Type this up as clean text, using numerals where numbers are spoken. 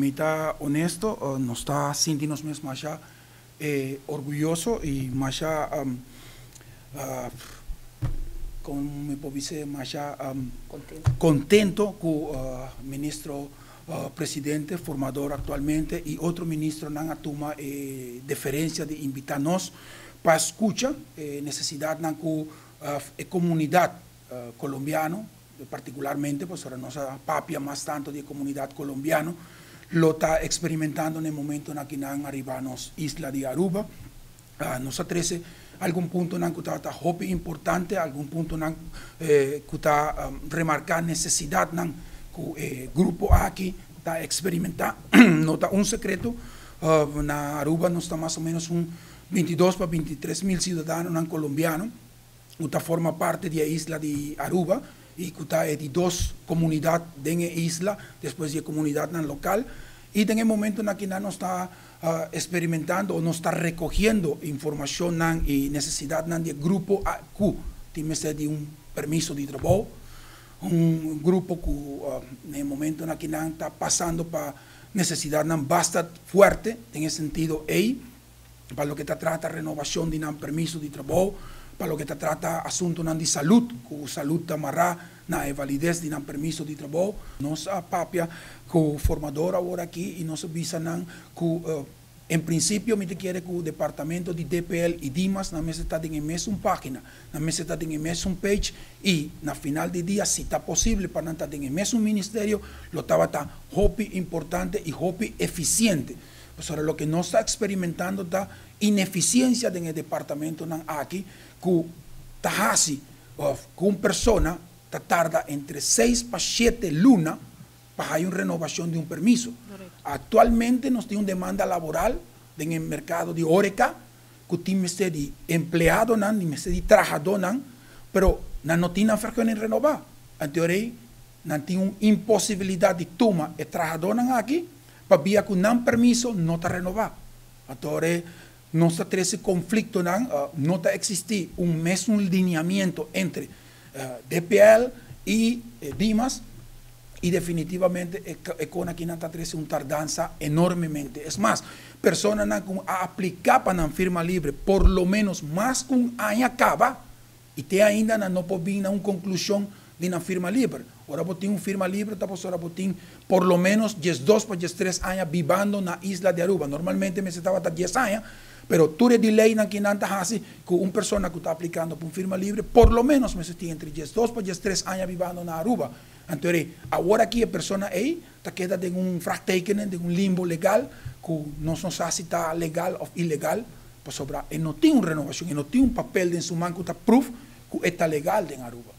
Mi ta honesto, nos ta sinti nos mes masha orguyoso y masha, con mi por bisa, masha contento, contento cu ministro presidente formador actualmente y otro ministronan a tuma deferencia di invita nos pa scucha necesidadnan cu e comunidad Colombiano, particularmente, pues ora nos a papia mas tanto di comunidad Colombiano, lo ta experimentando na e momentonan aki nan ariba nos isla di Aruba. Nos a trece algun puntonan cu ta hopi importante, algun puntonan cu ta remarca necesidadnan cu e grupo aki ta experimenta. No ta un secreto, na Aruba nos ta mas o menos un 22 pa 23 mil ciudadanonan Colombiano cu ta forma parte di e isla di Aruba y cu ta e di dos comunidad den e isla despues di e comunidadnan local. Y den e momentonan aki nan nos ta experimentando o nos ta recogiendo informacionnan y necesidadnan di e grupo cu tin mester di un permiso di trabou, un grupo cu den e momentonan aki nan ta pasando pa necesidadnan basta fuerte den e sentido ey, pa loke ta trata renovacion di nan permiso di trabou, pa loke ta trata asuntonan di salud, cu salud ta mara na e validez di nan permiso di trabou. Nos a papia cu formador awor aki y nos a bisa nan cu en principio mi ta kere cu departamento di DPL y Dimas nan mester ta den e mesun pagina, nan mester ta den e mesun page y na final di dia si ta posible pa nan ta den e mesun ministerio lo tabata hopi importante y hopi eficiente. Pasobra loke nos ta experimentando ta ineficiencia den e departamentonan aki cu ta haci of cu un persona ta tarda entre 6 pa 7 luna pa haya un renovacion di un permiso. Actualmente nos tin un demanda laboral den e mercado di horeca cu tin mester di empleadonan, tin mester di trahadonan, pero nan no tin nan vergunning renoba. Anto nan tin un imposibilidad di tuma e trahadonan aki pabia cu nan permiso no ta renoba. Anto nos ta trece conflictonan, no ta existi un mesun lineamiento entre DPL y Dimas y definitivamente e cos aki nan ta trece un tardanza enormemente. Es mas, personanan cu a aplica pa nan firma libre por lo menos mas cu un aña caba y te ainda nan no por bin na un conclusion di nan firma libre. Ora bo tin un firma libre, ta ora bo tin por lo menos 12 pa 13 aña bibando na isla di Aruba. Normalmente mester tabata 10 aña, pero tur e delay nan cu nan ta haci cu un persona cu ta aplicando pa un firma libre, por lo menos mester tin entre 12 pa 13 aña bibando na Aruba. Anto, awor aki e persona ey ta keda den un vraagteken, den un limbo legal, cu nos no sa si ta legal of ilegal, pasobra e no tin un renovacion, e no tin un papel den su man cu ta proof cu e ta legal den Aruba.